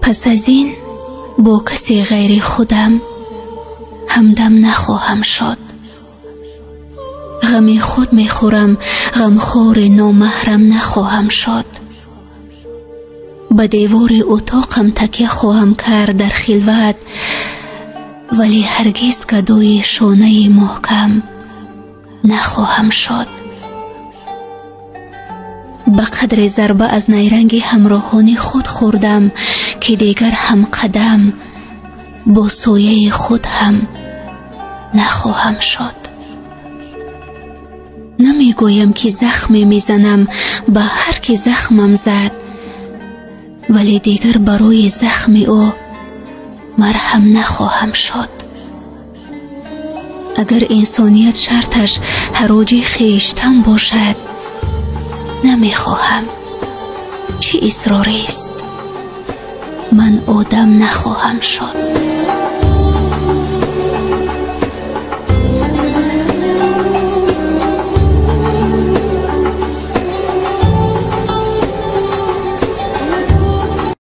Пас аз ин бо касе ғайри худам ҳамдам нахоҳам шуд. Ғами худ мехӯрам, ғамхори номаҳрам нахоҳам шуд. Ба девори утоқам такя хоҳам кард дар хилват, вале ҳаргиз гадои шонаи маҳкам нахоҳам шуд. Ба қадри зарба аз найранги ҳамроҳони худ хӯрдам, ки дигар ҳамқадам бо сояи худ ҳам нахоҳам шуд. Намегӯям ки захме мезанам ба ҳар ки захмам зад, вале дигар барои захми ӯ марҳам нахоҳам шуд. Агар инсоният шарташ ҳароҷи хештан бошад, намехоҳам. Чӣ исрорист? Ман одам нахоҳам шуд.